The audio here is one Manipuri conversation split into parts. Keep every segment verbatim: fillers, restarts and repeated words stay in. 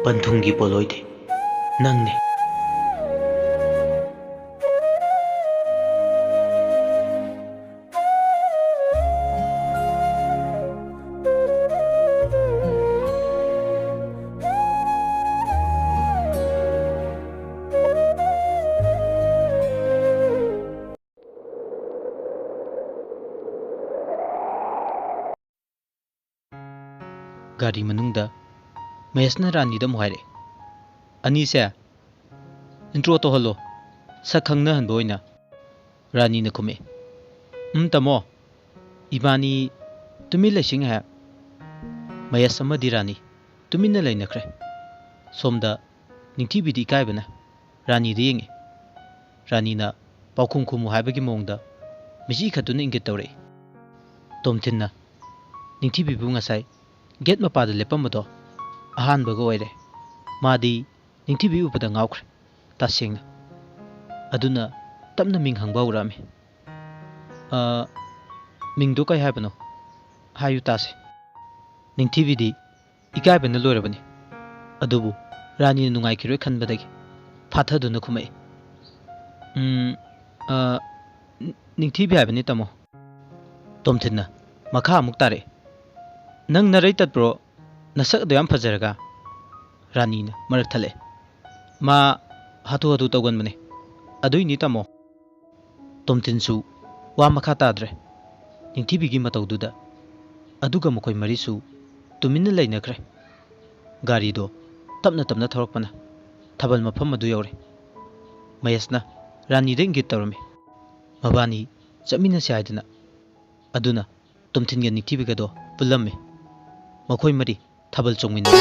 ꯄꯟꯊꯨꯡꯒꯤ ꯄꯣꯠꯂꯣꯏꯗꯤ ꯅꯪꯅꯤ꯫ ꯒꯥꯔꯤ ꯃꯅꯨꯡꯗ ꯃꯍꯦꯁꯅ ꯔꯥꯅꯤꯗ ꯑꯃꯨꯛ ꯍꯥꯏꯔꯛꯑꯦ, "ꯑꯅꯤꯁꯦ intro ꯇꯧꯍꯜꯂꯣ, ꯁꯛ ꯈꯪꯅꯍꯟꯕ ꯑꯣꯏꯅ꯫" ꯔꯥꯅꯤꯅ ꯈꯨꯝꯃꯛꯑꯦ, "ꯎꯝ, ꯇꯥꯃꯣ, ꯏꯕꯥꯅꯤ ꯇꯨꯃꯤꯟ ꯂꯩꯁꯤ ꯉꯥꯏꯍꯥꯛ꯫" ꯃꯍꯦꯁ ꯑꯃꯗꯤ ꯔꯥꯅꯤ ꯇꯨꯃꯤꯟꯅ ꯂꯩꯅꯈ꯭ꯔꯦ꯫ ꯁꯣꯝꯗ ꯅꯤꯡꯊꯤꯕꯤꯗꯤ ꯏꯀꯥꯏꯕꯅ ꯔꯥꯅꯤꯗ ꯌꯦꯡꯉꯤ꯫ ꯔꯥꯅꯤꯅ ꯄꯥꯎꯈꯨꯝ ꯈꯨꯝꯃꯨ ꯍꯥꯏꯕꯒꯤ ꯃꯑꯣꯡꯗ ꯃꯤꯠꯆꯤ ꯈꯠꯇꯨꯅ ꯏꯪꯒꯤꯠ ꯇꯧꯔꯛꯏ꯫ ꯇꯣꯝꯊꯤꯟꯅ ꯅꯤꯡꯊꯤꯕꯤꯕꯨ ꯉꯁꯥꯏ ꯒꯦꯠ ꯃꯄꯥꯗ ꯂꯦꯞꯄꯝꯕꯗꯣ ꯑꯍꯥꯟꯕꯒ ꯑꯣꯏꯔꯦ꯫ ꯃꯥꯗꯤ ꯅꯤꯡꯊꯤꯕꯤ ꯎꯕꯗ ꯉꯥꯎꯈ꯭ꯔꯦ, ꯇꯁꯦꯡꯅ꯫ ꯑꯗꯨꯅ ꯇꯞꯅ ꯃꯤꯡ ꯍꯪꯕ ꯍꯧꯔꯛꯑꯝꯃꯤ꯫ "ꯑ, ꯃꯤꯡꯗꯣ ꯀꯩ ꯍꯥꯏꯕꯅꯣ? ꯍꯥꯏꯌꯨ ꯇꯥꯁꯦ꯫" ꯅꯤꯡꯊꯤꯕꯤꯗꯤ ꯏꯀꯥꯏꯕꯅ ꯂꯣꯏꯔꯕꯅꯤ꯫ ꯑꯗꯨꯕꯨ ꯔꯥꯅꯤꯅ ꯅꯨꯡꯉꯥꯏꯈꯤꯔꯣꯏ ꯈꯟꯕꯗꯒꯤ ꯐꯥꯊꯗꯨꯅ ꯈꯨꯝꯃꯛꯏ, "ꯎꯝ, ꯑ, ꯅꯤꯡꯊꯤꯕꯤ ꯍꯥꯏꯕꯅꯤ, ꯇꯥꯃꯣ꯫" ꯇꯣꯝꯊꯤꯟꯅ ꯃꯈꯥ ꯑꯃꯨꯛ ꯇꯥꯔꯛꯏ, "ꯅꯪ ꯅꯔꯩ ꯇꯠꯄ꯭ꯔꯣ? ꯅꯁꯛ ꯑꯗꯨ ꯌꯥꯝ ꯐꯖꯔꯒ꯫" ꯔꯥꯅꯤꯅ ꯃꯔꯛ ꯊꯠꯂꯛꯑꯦ, "ꯃꯥ ꯍꯥꯊꯨ ꯍꯥꯊꯨ ꯇꯧꯒꯟꯕꯅꯦ, ꯑꯗꯨꯏꯅꯤ, ꯇꯥꯃꯣ꯫" ꯇꯣꯝꯊꯤꯟꯁꯨ ꯋꯥ ꯃꯈꯥ ꯇꯥꯗ꯭ꯔꯦ꯫ ꯅꯤꯡꯊꯤꯕꯤꯒꯤ ꯃꯇꯧꯗꯨꯗ꯫ ꯑꯗꯨꯒ ꯃꯈꯣꯏ ꯃꯔꯤꯁꯨ ꯇꯨꯃꯤꯟꯅ ꯂꯩꯅꯈ꯭ꯔꯦ꯫ ꯒꯥꯔꯤꯗꯣ ꯇꯞꯅ ꯇꯞꯅ ꯊꯧꯔꯛꯄꯅ ꯊꯥꯕꯜ ꯃꯐꯝ ꯑꯗꯨ ꯌꯧꯔꯦ꯫ ꯃꯍꯦꯁꯅ ꯔꯥꯅꯤꯗ ꯏꯪꯒꯤꯠ ꯇꯧꯔꯝꯃꯤ꯫ ꯃꯕꯥꯅꯤ ꯆꯠꯃꯤꯟꯅꯁꯤ ꯍꯥꯏꯗꯅ꯫ ꯑꯗꯨꯅ ꯇꯣꯝꯊꯤꯟꯒ ꯅꯤꯡꯊꯤꯕꯤꯒꯗꯣ ꯄꯨꯜꯂꯝꯃꯤ꯫ ꯃꯈꯣꯏ ꯃꯔꯤ ꯊꯥꯕꯜ ꯆꯣꯡꯃꯤꯟꯅꯔꯤ꯫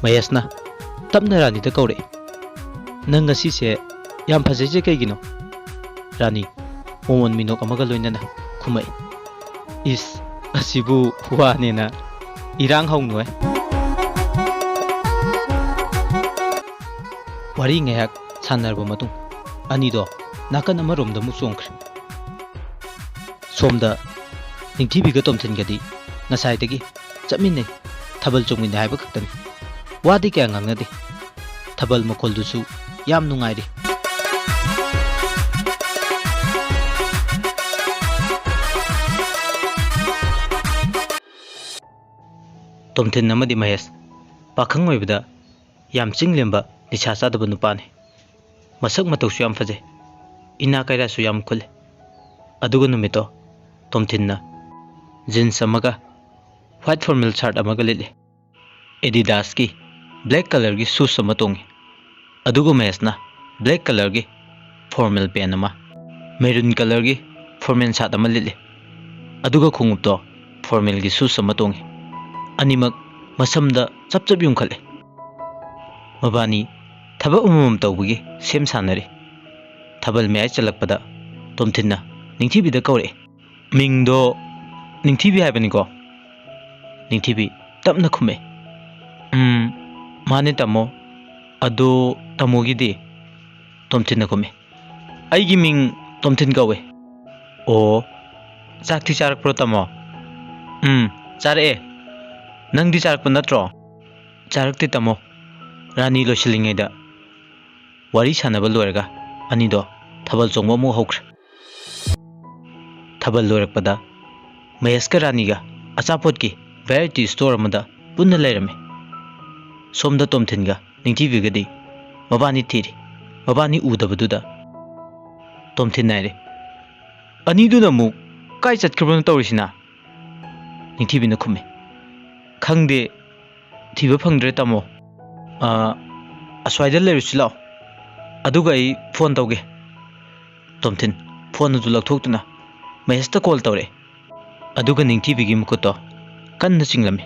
ꯃꯍꯦꯁꯅ ꯇꯞꯅ ꯔꯥꯅꯤꯗ ꯀꯧꯔꯛꯏ, "ꯅꯪ ꯉꯁꯤꯁꯦ ꯌꯥꯝ ꯐꯖꯩꯁꯦ ꯀꯩꯒꯤꯅꯣ?" ꯔꯥꯅꯤ ꯃꯣꯃꯣꯟ ꯃꯤꯅꯣꯛ ꯑꯃꯒ ꯂꯣꯏꯅꯅ ꯈꯨꯝꯃꯛꯏ, "ꯏꯁ, ꯑꯁꯤꯕꯨ ꯋꯥꯅꯦꯅ ꯏꯔꯥꯡ ꯍꯧꯅꯨꯍꯦ꯫" ꯋꯥꯔꯤ ꯉꯥꯏꯍꯥꯛ ꯁꯥꯟꯅꯔꯕ ꯃꯇꯨꯡ ꯑꯅꯤꯗꯣ ꯅꯥꯀꯟ ꯑꯃꯔꯣꯝꯗ ꯑꯃꯨꯛ ꯆꯣꯡꯈ꯭ꯔꯦ꯫ ꯁꯣꯝꯗ ꯅꯤꯡꯊꯤꯕꯤꯒ ꯇꯣꯝꯊꯤꯟꯒꯗꯤ ꯉꯁꯥꯏꯗꯒꯤ ꯆꯠꯃꯤꯟꯅꯩ, ꯊꯥꯕꯜ ꯆꯣꯡꯃꯤꯟꯅꯩ ꯍꯥꯏꯕ ꯈꯛꯇꯅꯤ꯫ ꯋꯥꯗꯤ ꯀꯌꯥ ꯉꯥꯡꯅꯗꯦ꯫ ꯊꯥꯕꯜ ꯃꯈꯣꯜꯗꯨꯁꯨ ꯌꯥꯝ ꯅꯨꯡꯉꯥꯏꯔꯤ꯫ ꯇꯣꯝꯊꯤꯟ ꯑꯃꯗꯤ ꯃꯍꯦꯁ ꯄꯥꯈꯪ ꯑꯣꯏꯕꯗ ꯌꯥꯝ ꯆꯤꯡꯂꯦꯝꯕ, ꯅꯤꯁꯥ ꯆꯥꯗꯕ ꯅꯨꯄꯥꯅꯤ꯫ ꯃꯁꯛ ꯃꯇꯧꯁꯨ ꯌꯥꯝ ꯐꯖꯩ, ꯏꯅꯥ ꯀꯩꯔꯥꯁꯨ ꯌꯥꯝ ꯈꯨꯜꯂꯤ꯫ ꯑꯗꯨꯒ ꯅꯨꯃꯤꯠꯇꯣ ꯇꯣꯝꯊꯤꯟꯅ ꯖꯤꯟꯁ ꯑꯃꯒ ꯋꯥꯏꯠ ꯐꯣꯔꯃꯦꯜ ꯁꯥꯔꯠ ꯑꯃꯒ ꯂꯤꯠꯂꯤ꯫ ꯑꯦꯗꯤꯗꯥꯁꯀꯤ ꯕ꯭ꯂꯦꯛ ꯀꯂꯔꯒꯤ ꯁꯨꯁ ꯑꯃ ꯇꯣꯡꯉꯤ꯫ ꯑꯗꯨꯒ ꯃꯍꯦꯁꯅ ꯕ꯭ꯂꯦꯛ ꯀꯂꯔꯒꯤ ꯐꯣꯔꯃꯦꯜ ꯄꯦꯟ ꯑꯃ, ꯃꯦꯔꯨꯟ ꯀꯂꯔꯒꯤ ꯐꯣꯔꯃꯦꯜ ꯁꯥꯔꯠ ꯑꯃ ꯂꯤꯠꯂꯤ꯫ ꯑꯗꯨꯒ ꯈꯣꯡꯎꯞꯇꯣ ꯐꯣꯔꯃꯦꯜꯒꯤ ꯁꯨꯁ ꯑꯃ ꯇꯣꯡꯉꯤ꯫ ꯑꯅꯤꯃꯛ ꯃꯁꯝꯗ ꯆꯞ ꯆꯞ ꯌꯨꯡꯈꯠꯂꯤ꯫ ꯃꯕꯥꯅꯤ ꯊꯕꯛ ꯑꯃꯃꯝ ꯇꯧꯕꯒꯤ ꯁꯦꯝ ꯁꯥꯟꯅꯔꯤ꯫ ꯊꯥꯕꯜ ꯃꯌꯥꯏ ꯆꯜꯂꯛꯄꯗ ꯇꯣꯝꯊꯤꯟꯅ ꯅꯤꯡꯊꯤꯕꯤꯗ ꯀꯧꯔꯛꯏ꯫ "ꯃꯤꯡꯗꯣ ꯅꯤꯡꯊꯤꯕꯤ ꯍꯥꯏꯕꯅꯤꯀꯣ?" ꯅꯤꯡꯊꯤꯕꯤ ꯇꯞꯅ ꯈꯨꯝꯃꯦ꯫ "ꯎꯝ, ꯃꯥꯅꯦ ꯇꯥꯃꯣ꯫ ꯑꯗꯣ ꯇꯥꯃꯣꯒꯤꯗꯤ?" ꯇꯣꯝꯊꯤꯟꯅ ꯈꯨꯝꯃꯦ꯫ "ꯑꯩꯒꯤ ꯃꯤꯡ ꯇꯣꯝꯊꯤꯟ ꯀꯧꯋꯦ꯫" "ꯑꯣ, ꯆꯥꯛꯇꯤ ꯆꯥꯔꯛꯄ꯭ꯔꯣ ꯇꯥꯃꯣ?" "ꯎꯝ, ꯆꯥꯔꯛꯑꯦ꯫ ꯅꯪꯗꯤ ꯆꯥꯔꯛꯄ ꯅꯠꯇ꯭ꯔꯣ?" "ꯆꯥꯔꯛꯇꯦ ꯇꯥꯃꯣ꯫ ꯔꯥꯅꯤ ꯂꯣꯏꯁꯤꯜꯂꯤꯉꯩꯗ ꯋꯥꯔꯤ ꯁꯥꯟꯅꯕ ꯂꯣꯏꯔꯒ ꯑꯅꯤꯗꯣ ꯊꯥꯕꯜ ꯆꯣꯡꯕ ꯑꯃꯨꯛ ꯍꯧꯈ꯭ꯔꯦ꯫" ꯊꯥꯕꯜ ꯂꯣꯏꯔꯛꯄꯗ ꯃꯍꯦꯁꯀ ꯔꯥꯅꯤꯒ ꯑꯆꯥꯄꯣꯠꯀꯤ ꯚꯦꯔꯥꯏꯇꯤ ꯁ꯭ꯇꯣꯔ ꯑꯃꯗ ꯄꯨꯟꯅ ꯂꯩꯔꯝꯃꯤ꯫ ꯁꯣꯝꯗ ꯇꯣꯝꯊꯤꯟꯒ ꯅꯤꯡꯊꯤꯕꯤꯒꯗꯤ ꯃꯕꯥꯅꯤ ꯊꯤꯔꯤ꯫ ꯃꯕꯥꯅꯤ ꯎꯗꯕꯗꯨꯗ ꯇꯣꯝꯊꯤꯟ ꯍꯥꯏꯔꯦ, "ꯑꯅꯤꯗꯨꯅ ꯑꯃꯨꯛ ꯀꯥꯏ ꯆꯠꯈ꯭ꯔꯕꯅꯣ ꯇꯧꯔꯤꯁꯤꯅ?" ꯅꯤꯡꯊꯤꯕꯤꯅ ꯈꯨꯝꯃꯤ, "ꯈꯪꯗꯦ, ꯊꯤꯕ ꯐꯪꯗ꯭ꯔꯦ ꯇꯥꯃꯣ꯫ ꯑ, ꯑꯁ꯭ꯋꯥꯏꯗ ꯂꯩꯔꯨꯁꯤ ꯂꯥꯛꯑꯣ, ꯑꯗꯨꯒ ꯑꯩ ꯐꯣꯟ ꯇꯧꯒꯦ꯫" ꯇꯣꯝꯊꯤꯟ ꯐꯣꯟ ꯑꯗꯨ ꯂꯧꯊꯣꯛꯇꯨꯅ ꯃꯍꯦꯁꯇ ꯀꯣꯜ ꯇꯧꯔꯛꯑꯦ꯫ ꯑꯗꯨꯒ ꯅꯤꯡꯊꯤꯕꯤꯒꯤ ꯃꯈꯨꯠꯇꯣ ꯀꯟꯅ ꯆꯤꯡꯂꯝꯃꯤ꯫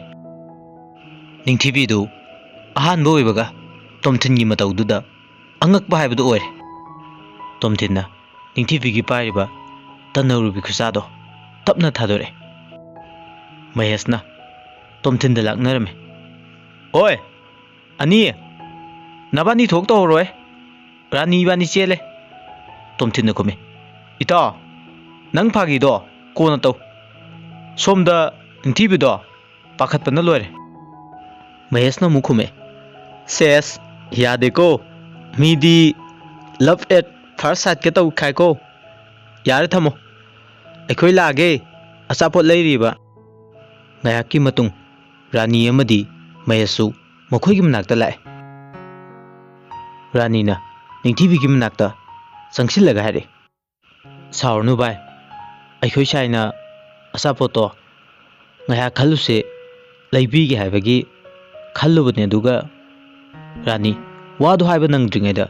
ꯅꯤꯡꯊꯤꯕꯤꯗꯨ ꯑꯍꯥꯟꯕ ꯑꯣꯏꯕꯒ ꯇꯣꯝꯊꯤꯟꯒꯤ ꯃꯇꯧꯗꯨꯗ ꯑꯉꯛꯄ ꯍꯥꯏꯕꯗꯨ ꯑꯣꯏꯔꯦ꯫ ꯇꯣꯝꯊꯤꯟꯅ ꯅꯤꯡꯊꯤꯕꯤꯒꯤ ꯄꯥꯏꯔꯤꯕ ꯇꯅꯧꯔꯨꯕꯤ ꯈꯨꯠꯁꯥꯗꯣ ꯇꯞꯅ ꯊꯥꯗꯣꯔꯛꯑꯦ꯫ ꯃꯍꯦꯁꯅ ꯇꯣꯝꯊꯤꯟꯗ ꯂꯥꯛꯅꯔꯝꯃꯤ꯫ "ꯑꯣꯏ, ꯑꯅꯤ, ꯅꯕꯥꯅꯤ ꯊꯣꯛ ꯇꯧꯍꯧꯔꯣꯏ, ꯔꯥꯅꯤ ꯏꯕꯥꯅꯤ ꯆꯦꯜꯂꯦ꯫" ꯇꯣꯝꯊꯤꯟꯅ ꯈꯨꯝꯃꯤ, "ꯏꯇꯥꯎ, ꯅꯪ ꯐꯥꯒꯤꯗꯣ ꯀꯣꯟꯅ ꯇꯧ꯫ ꯁꯣꯝꯗ ꯅꯤꯡꯊꯤꯕꯤꯗꯣ ꯄꯥꯈꯠꯄꯅ ꯂꯣꯏꯔꯦ꯫ ꯃꯍꯦꯁꯅ ꯑꯃꯨꯛ ꯈꯨꯝꯃꯦ, "ꯁꯦꯁ, ꯌꯥꯗꯦꯀꯣ, ꯃꯤꯗꯤ love at first sightꯀ ꯇꯧꯈꯥꯏꯀꯣ꯫ ꯌꯥꯔꯦ, ꯊꯝꯃꯣ, ꯑꯩꯈꯣꯏ ꯂꯥꯛꯑꯒꯦ, ꯑꯆꯥꯄꯣꯠ ꯂꯩꯔꯤꯕ"꯫ ꯉꯥꯏꯍꯥꯛꯀꯤ ꯃꯇꯨꯡ ꯔꯥꯅꯤ ꯑꯃꯗꯤ ꯃꯍꯦꯁꯁꯨ ꯃꯈꯣꯏꯒꯤ ꯃꯅꯥꯛꯇ ꯂꯥꯛꯑꯦ꯫ ꯔꯥꯅꯤꯅ ꯅꯤꯡꯊꯤꯕꯤꯒꯤ ꯃꯅꯥꯛꯇ ꯆꯪꯁꯤꯜꯂꯒ ꯍꯥꯏꯔꯛꯑꯦ, "ꯁꯥꯎꯔꯅꯨ ꯚꯥꯏ, ꯑꯩꯈꯣꯏ ꯁꯥꯏꯅ ꯑꯆꯥꯄꯣꯠꯇꯣ ꯉꯥꯏꯍꯥꯛ ꯈꯜꯂꯨꯁꯦ, ꯂꯩꯕꯤꯒꯦ ꯍꯥꯏꯕꯒꯤ ꯈꯜꯂꯨꯕꯅꯦ, ꯑꯗꯨꯒ"꯫ ꯔꯥꯅꯤ ꯋꯥꯗꯣ ꯍꯥꯏꯕ ꯅꯪꯗ꯭ꯔꯤꯉꯩꯗ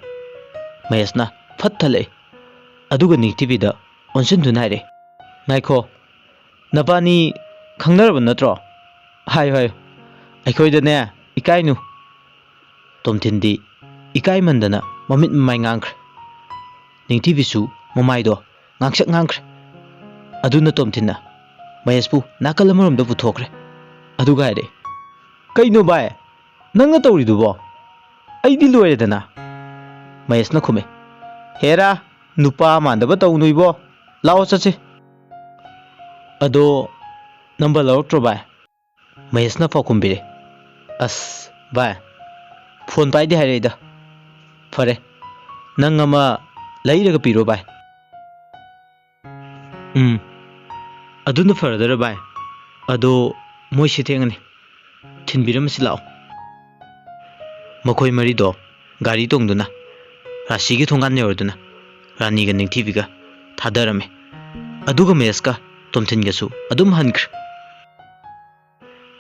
ꯃꯍꯦꯁꯅ ꯐꯠ ꯊꯠꯂꯛꯑꯦ, ꯑꯗꯨꯒ ꯅꯤꯡꯊꯤꯕꯤꯗ ꯑꯣꯟꯁꯤꯟꯗꯨꯅ ꯍꯥꯏꯔꯦ, "ꯉꯥꯏꯈꯣ, ꯅꯕꯥꯅꯤ ꯈꯪꯅꯔꯕ ꯅꯠꯇ꯭ꯔꯣ? ꯍꯥꯏꯌꯨ, ꯍꯥꯏꯌꯨ, ꯑꯩꯈꯣꯏꯗꯅꯦ ꯏꯀꯥꯏꯅꯨ"꯫ ꯇꯣꯝꯊꯤꯟꯗꯤ ꯏꯀꯥꯏꯃꯟꯗꯅ ꯃꯃꯤꯠ ꯃꯃꯥꯏ ꯉꯥꯡꯈ꯭ꯔꯦ꯫ ꯅꯤꯡꯊꯤꯕꯤꯁꯨ ꯃꯃꯥꯏꯗꯣ ꯉꯥꯡꯁꯛ ꯉꯥꯡꯈ꯭ꯔꯦ꯫ ꯑꯗꯨꯅ ꯇꯣꯝꯊꯤꯟꯅ ꯃꯍꯦꯁꯄꯨ ꯅꯥꯀꯜ ꯑꯃꯔꯣꯝꯗ ꯄꯨꯊꯣꯛꯈ꯭ꯔꯦ꯫ ꯑꯗꯨꯒ ꯍꯥꯏꯔꯛꯑꯦ, "ꯀꯩꯅꯣ ꯚꯥꯏ, ꯅꯪꯅ ꯇꯧꯔꯤꯗꯨꯕꯣ? ꯑꯩꯗꯤ ꯂꯣꯏꯔꯦꯗꯅ"꯫ ꯃꯍꯦꯁꯅ ꯈꯨꯝꯃꯦ, "ꯍꯦꯔꯥ, ꯅꯨꯄꯥ ꯃꯥꯟꯗꯕ ꯇꯧꯅꯨ ꯏꯕꯣ, ꯂꯥꯛꯑꯣ ꯆꯠꯁꯤ"꯫ "ꯑꯗꯣ ꯅꯝꯕꯔ ꯂꯧꯔꯛꯇ꯭ꯔꯣ ꯚꯥꯏ?" ꯃꯍꯦꯁꯅ ꯄꯥꯎꯈꯨꯝ ꯄꯤꯔꯦ, "ꯑꯁ ꯚꯥꯏ, ꯐꯣꯟ ꯄꯥꯏꯗꯦ ꯍꯥꯏꯔꯛꯏꯗ꯫ ꯐꯔꯦ, ꯅꯪ ꯑꯃ ꯂꯩꯔꯒ ꯄꯤꯔꯣ ꯚꯥꯏ"꯫ "ꯎꯝ, ꯑꯗꯨꯅ ꯐꯔꯗꯔ ꯚꯥꯏ꯫ ꯑꯗꯣ ꯃꯣꯏꯁꯤ ꯊꯦꯡꯉꯅꯤ, ꯊꯤꯟꯕꯤꯔꯝꯃꯁꯤ ꯂꯥꯛꯑꯣ"꯫ ꯃꯈꯣꯏ ꯃꯔꯤꯗꯣ ꯒꯥꯔꯤ ꯇꯣꯡꯗꯨꯅ ꯔꯥꯁꯤꯒꯤ ꯊꯣꯡꯒꯥꯟ ꯌꯧꯔꯗꯨꯅ ꯔꯥꯅꯤꯒ ꯅꯤꯡꯊꯤꯕꯤꯒ ꯊꯥꯗꯔꯝꯃꯤ꯫ ꯑꯗꯨꯒ ꯃꯍꯦꯁꯀ ꯇꯣꯝꯊꯤꯟꯒꯁꯨ ꯑꯗꯨꯝ ꯍꯟꯈ꯭ꯔꯦ꯫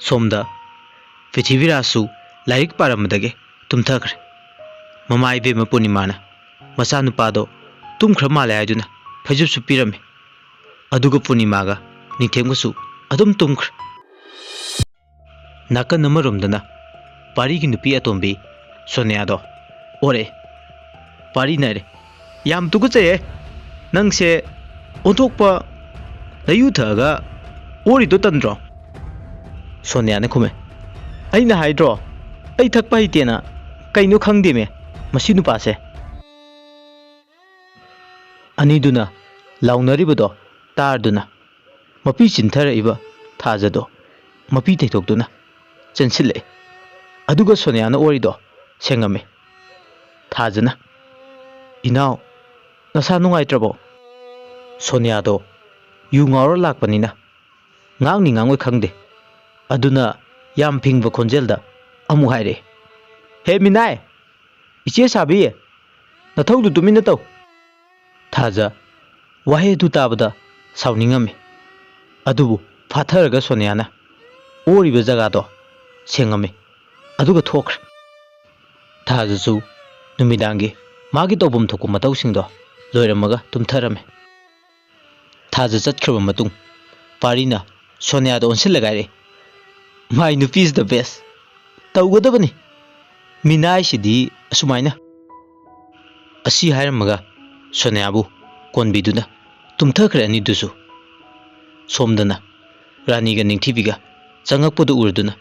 ꯁꯣꯝꯗ ꯄ꯭ꯔꯤꯊꯤꯕꯤꯔꯥꯖꯁꯨ ꯂꯥꯏꯔꯤꯛ ꯄꯥꯔꯝꯕꯗꯒꯤ ꯇꯨꯝꯊꯈ꯭ꯔꯦ꯫ ꯃꯃꯥ ꯏꯕꯦꯝꯃ ꯄꯨꯔꯅꯤꯃꯥꯅ ꯃꯆꯥꯅꯨꯄꯥꯗꯣ ꯇꯨꯝꯈ꯭ꯔ ꯃꯥꯜꯂꯦ ꯍꯥꯏꯗꯨꯅ ꯐꯩꯖꯨꯞꯁꯨ ꯄꯤꯔꯝꯃꯤ꯫ ꯑꯗꯨꯒ ꯄꯨꯔꯅꯤꯃꯥꯒ ꯅꯤꯡꯊꯦꯝꯒꯁꯨ ꯑꯗꯨꯝ ꯇꯨꯝꯈ꯭ꯔꯦ꯫ ꯅꯥꯀꯟ ꯑꯃꯔꯣꯝꯗꯅ ꯄꯥꯔꯤꯒꯤ ꯅꯨꯄꯤ ꯑꯇꯣꯝꯕꯤ ꯁꯣꯅꯤꯌꯥꯗꯣ ꯑꯣꯔꯛꯑꯦ꯫ ꯄꯥꯔꯤꯅ ꯍꯥꯏꯔꯦ, "ꯌꯥꯝ ꯇꯨꯀꯠꯆꯩꯍꯦ! ꯅꯪꯁꯦ ꯑꯣꯟꯊꯣꯛꯄ ꯅꯌꯨ ꯊꯛꯑꯒ ꯑꯣꯔꯤꯗꯣ ꯇꯟꯗ꯭ꯔꯣ?" ꯁꯣꯅꯤꯌꯥꯅ ꯈꯨꯝꯃꯦ, "ꯑꯩꯅ ꯍꯥꯏꯗ꯭ꯔꯣ ꯑꯩ ꯊꯛꯄ ꯍꯩꯇꯦꯅ? ꯀꯩꯅꯣ ꯈꯪꯗꯦꯃꯦ ꯃꯁꯤ ꯅꯨꯄꯥꯁꯦ!" ꯑꯅꯤꯗꯨꯅ ꯂꯥꯎꯅꯔꯤꯕꯗꯣ ꯇꯥꯔꯗꯨꯅ ꯃꯄꯤ ꯆꯤꯟꯊꯔꯛꯏꯕ ꯊꯥꯖꯗꯣ ꯃꯄꯤ ꯊꯩꯊꯣꯛꯇꯨꯅ ꯆꯦꯟꯁꯤꯜꯂꯛꯑꯦ꯫ ꯑꯗꯨꯒ ꯁꯣꯅꯤꯌꯥꯅ ꯑꯣꯔꯤꯗꯣ ꯁꯦꯡꯉꯝꯃꯦ꯫ ꯊꯥꯖꯅ, "ꯏꯅꯥꯎ, ꯅꯁꯥ ꯅꯨꯡꯉꯥꯏꯇ꯭ꯔꯕꯣ?" ꯁꯣꯅꯤꯌꯥꯗꯣ ꯌꯨ ꯉꯥꯎꯔ ꯂꯥꯛꯄꯅꯤꯅ ꯉꯥꯡꯅꯤ ꯉꯥꯡꯉꯣꯏ ꯈꯪꯗꯦ꯫ ꯑꯗꯨꯅ ꯌꯥꯝ ꯐꯤꯡꯕ ꯈꯣꯟꯖꯦꯜꯗ ꯑꯃꯨꯛ ꯍꯥꯏꯔꯛꯑꯦ, "ꯍꯦ ꯃꯤꯅꯥꯏ! ꯏꯆꯦ ꯁꯥꯕꯤ! ꯅꯊꯧꯗꯨ ꯇꯨꯃꯤꯟꯅ ꯇꯧ!" ꯊꯥꯖ ꯋꯥꯍꯩ ꯑꯗꯨ ꯇꯥꯕꯗ ꯁꯥꯎꯅꯤꯡꯉꯝꯃꯤ꯫ ꯑꯗꯨꯕꯨ ꯐꯥꯊꯔꯒ ꯁꯣꯅꯤꯌꯥꯅ ꯑꯣꯔꯤꯕ ꯖꯒꯥꯗꯣ ꯁꯦꯡꯉꯝꯃꯤ꯫ ꯑꯗꯨꯒ ꯊꯣꯛꯈ꯭ꯔꯦ꯫ ꯊꯥꯖꯁꯨ ꯅꯨꯃꯤꯗꯥꯡꯒꯤ ꯃꯥꯒꯤ ꯇꯧꯐꯝ ꯊꯣꯛꯄ ꯃꯇꯧꯁꯤꯡꯗꯣ ꯂꯣꯏꯔꯝꯃꯒ ꯇꯨꯝꯊꯔꯝꯃꯤ꯫ ꯊꯥꯖ ꯆꯠꯈ꯭ꯔꯕ ꯃꯇꯨꯡ ꯄꯥꯔꯤꯅ ꯁꯣꯅꯤꯌꯥꯗ ꯑꯣꯟꯁꯤꯜꯂꯒ ꯍꯥꯏꯔꯛꯏ, "My ꯅꯨꯄꯤ is the best꯫ ꯇꯧꯒꯗꯕꯅꯤ꯫ ꯃꯤꯅꯥꯏꯁꯤꯗꯤ ꯑꯁꯨꯃꯥꯏꯅ꯫" ꯑꯁꯤ ꯍꯥꯏꯔꯝꯃꯒ ꯁꯣꯅꯤꯌꯥꯕꯨ ꯀꯣꯟꯕꯤꯗꯨꯅ ꯇꯨꯝꯊꯈ꯭ꯔꯦ ꯑꯅꯤꯗꯨꯁꯨ꯫ ꯁꯣꯝꯗꯅ ꯔꯥꯅꯤꯒ ꯅꯤꯡꯊꯤꯕꯤꯒ ꯆꯪꯉꯛꯄꯗꯨ ꯎꯔꯗꯨꯅ